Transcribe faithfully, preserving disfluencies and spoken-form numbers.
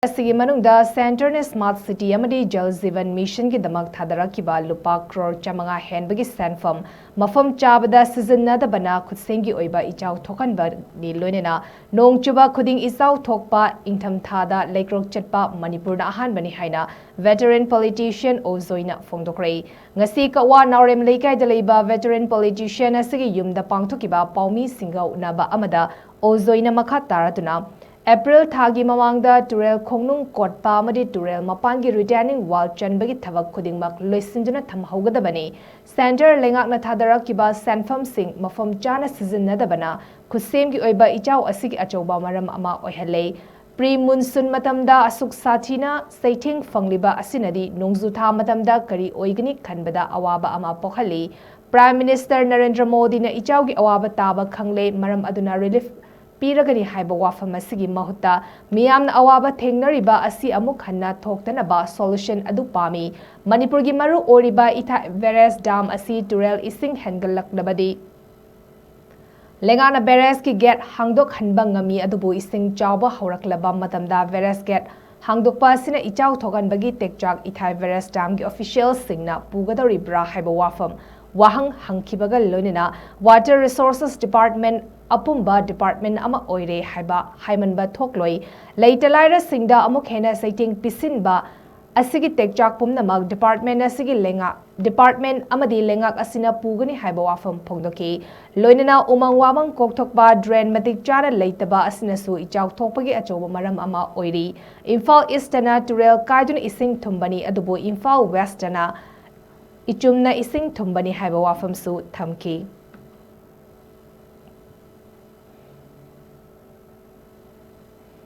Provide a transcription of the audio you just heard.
ꯑꯁꯤꯒꯤ ꯃꯅꯨꯡꯗ ꯁꯦꯟꯇꯔꯅ ꯁ꯭ꯃꯥꯔꯠ ꯁꯤꯇꯤ ꯑꯃꯗꯤ ꯖꯜ ꯖꯤꯕꯟ ꯃꯤꯁꯟꯒꯤꯗꯃꯛ ꯊꯥꯗꯔꯛꯈꯤꯕ ꯂꯨꯄꯥ ꯀ꯭ꯔꯣꯔ ꯆꯥꯃꯉꯥ ꯍꯦꯟꯕꯒꯤ ꯁꯦꯟꯐꯝ ꯃꯐꯝ ꯆꯥꯕꯗ ꯁꯤꯖꯤꯟꯅꯗꯕꯅ ꯈꯨꯠꯁꯦꯝꯒꯤ ꯑꯣꯏꯕ ꯏꯆꯥꯎ ꯊꯣꯛꯍꯟꯕꯅꯤ꯫ ꯂꯣꯏꯅꯅ ꯅꯣꯡ ꯆꯨꯕ ꯈꯨꯗꯤꯡ ꯏꯆꯥꯎ ꯊꯣꯛꯄ, ꯏꯪꯊꯝꯊꯥꯗ ꯂꯩꯀ꯭ꯔꯣꯛ ꯆꯠꯄ ꯃꯅꯤꯄꯨꯔꯅ ꯑꯍꯥꯟꯕꯅꯤ ꯍꯥꯏꯅ veteran politician ꯑꯣ ꯖꯣꯏꯅ ꯐꯣꯡꯗꯣꯛꯈ꯭ꯔꯦ꯫ ꯉꯁꯤ ꯀꯛꯋꯥ ꯅꯥꯎꯔꯦꯝ ꯂꯩꯀꯥꯏꯗ ꯂꯩꯕ veteran politician ꯑꯁꯤꯒꯤ ꯌꯨꯝꯗ ꯄꯥꯡꯊꯣꯛꯈꯤꯕ ꯄꯥꯎꯃꯤꯁꯤꯡꯒ ꯎꯅꯕ ꯑꯃꯗ ꯑꯣ ꯖꯣꯏꯅ ꯃꯈꯥ ꯇꯥꯔꯗꯨꯅ, ꯑꯦꯄ꯭ꯔꯤꯜ ꯊꯥꯒꯤ ꯃꯃꯥꯡꯗ ꯇꯨꯔꯦꯜ ꯈꯣꯡꯅꯨꯡ ꯀꯣꯠꯄ ꯑꯃꯗꯤ ꯇꯨꯔꯦꯜ ꯃꯄꯥꯟꯒꯤ retaining wall ꯆꯟꯕꯒꯤ ꯊꯕꯛ ꯈꯨꯗꯤꯡꯃꯛ ꯂꯣꯏꯁꯤꯟꯗꯨꯅ ꯊꯝꯍꯧꯒꯗꯕꯅꯤ꯫ ꯁꯦꯟꯇꯔ ꯂꯩꯉꯥꯛꯅ ꯊꯥꯗꯔꯛꯈꯤꯕ ꯁꯦꯟꯐꯝꯁꯤꯡ ꯃꯐꯝ ꯆꯥꯅ ꯁꯤꯖꯤꯟꯅꯗꯕꯅ ꯈꯨꯠꯁꯦꯝꯒꯤ ꯑꯣꯏꯕ ꯏꯆꯥꯎ ꯑꯁꯤꯒꯤ ꯑꯆꯧꯕ ꯃꯔꯝ ꯑꯃ ꯑꯣꯏꯍꯜꯂꯦ꯫ Pre monsoon ꯃꯇꯝꯗ ꯑꯁꯨꯛ ꯁꯥꯊꯤꯅ ꯆꯩꯊꯦꯡ ꯐꯪꯂꯤꯕ ꯑꯁꯤꯅꯗꯤ ꯅꯣꯡꯖꯨ ꯊꯥ ꯃꯇꯝꯗ ꯀꯔꯤ ꯑꯣꯏꯒꯅꯤ ꯈꯟꯕꯗ ꯑꯋꯥꯕ ꯑꯃ ꯄꯣꯛꯍꯜꯂꯤ꯫ Prime Minister ꯅꯔꯦꯟꯗ꯭ꯔ ꯃꯣꯗꯤꯅ ꯏꯆꯥꯎꯒꯤ ꯑꯋꯥꯕ ꯇꯥꯕ ꯈꯪꯂꯦ, ꯃꯔꯝ ꯑꯗꯨꯅ relief ꯄꯤꯔꯒꯅꯤ ꯍꯥꯏꯕ ꯋꯥꯐꯝ ꯑꯁꯤꯒꯤ ꯃꯍꯨꯠꯇ ꯃꯤꯌꯥꯝꯅ ꯑꯋꯥꯕ ꯊꯦꯡꯅꯔꯤꯕ ꯑꯁꯤ ꯑꯃꯨꯛ ꯍꯟꯅ ꯊꯣꯛꯇꯅꯕ solution ꯑꯗꯨ ꯄꯥꯝꯃꯤ꯫ ꯃꯅꯤꯄꯨꯔꯒꯤ ꯃꯔꯨ ꯑꯣꯏꯔꯤꯕ ꯏꯊꯥꯏ barrage dam ꯑꯁꯤ ꯇꯨꯔꯦꯜ ꯏꯁꯤꯡ ꯍꯦꯟꯒꯠꯂꯛꯂꯕꯗꯤ ꯂꯩꯉꯥꯛꯅ barrageꯀꯤ gate ꯍꯥꯡꯗꯣꯛꯍꯟꯕ ꯉꯝꯃꯤ, ꯑꯗꯨꯕꯨ ꯏꯁꯤꯡ ꯆꯥꯎꯕ ꯍꯧꯔꯛꯂꯕ ꯃꯇꯝꯗ barrage gate ꯍꯥꯡꯗꯣꯛꯄ ꯑꯁꯤꯅ ꯏꯆꯥꯎ ꯊꯣꯛꯍꯟꯕꯒꯤ ꯇꯦꯛꯆꯥꯛ ꯏꯊꯥꯏ barrage damꯒꯤ officialꯁꯤꯡꯅ ꯄꯨꯒꯗꯧꯔꯤꯕ꯭ꯔꯥ ꯍꯥꯏꯕ ꯋꯥꯐꯝ ꯋꯥꯍꯪ ꯍꯪꯈꯤꯕꯒ ꯂꯣꯏꯅꯅ Water Resources Department ꯑꯄꯨꯝꯕ department ꯑꯃ ꯑꯣꯏꯔꯦ ꯍꯥꯏꯕ ꯍꯥꯏꯃꯟꯕ ꯊꯣꯛꯂꯣꯏ꯫ ꯂꯩꯇ ꯂꯥꯏꯔꯁꯤꯡꯗ ꯑꯃꯨꯛ ꯍꯦꯟꯅ ꯆꯩꯊꯦꯡ ꯄꯤꯁꯤꯟꯕ ꯑꯁꯤꯒꯤ ꯇꯦꯛꯆꯥꯛ ꯄꯨꯝꯅꯃꯛ department ꯑꯁꯤꯒꯤ ꯂꯩꯉꯥꯛ, department ꯑꯃꯗꯤ ꯂꯩꯉꯥꯛ ꯑꯁꯤꯅ ꯄꯨꯒꯅꯤ ꯍꯥꯏꯕ ꯋꯥꯐꯝ ꯐꯣꯡꯗꯣꯛꯈꯤ꯫ ꯂꯣꯏꯅꯅ ꯎꯃꯪ ꯋꯥꯃꯪ ꯀꯣꯛꯊꯣꯛꯄ, drain ꯃꯇꯤꯛ ꯆꯥꯅ ꯂꯩꯇꯕ ꯑꯁꯤꯅꯁꯨ ꯏꯆꯥꯎ ꯊꯣꯛꯄꯒꯤ ꯑꯆꯧꯕ ꯃꯔꯝ ꯑꯃ ꯑꯣꯏꯔꯤ꯫ ꯏꯝꯐꯥꯜ Eastꯇꯅ ꯇꯨꯔꯦꯜ ꯀꯥꯏꯗꯨꯅ ꯏꯁꯤꯡ ꯊꯨꯝꯕꯅꯤ, ꯑꯗꯨꯕꯨ ꯏꯝꯐꯥꯜ Westꯇꯅ ꯏꯆꯨꯝꯅ ꯏꯁꯤꯡ ꯊꯨꯝꯕꯅꯤ ꯍꯥꯏꯕ ꯋꯥꯐꯝꯁꯨ ꯊꯝꯈꯤ꯫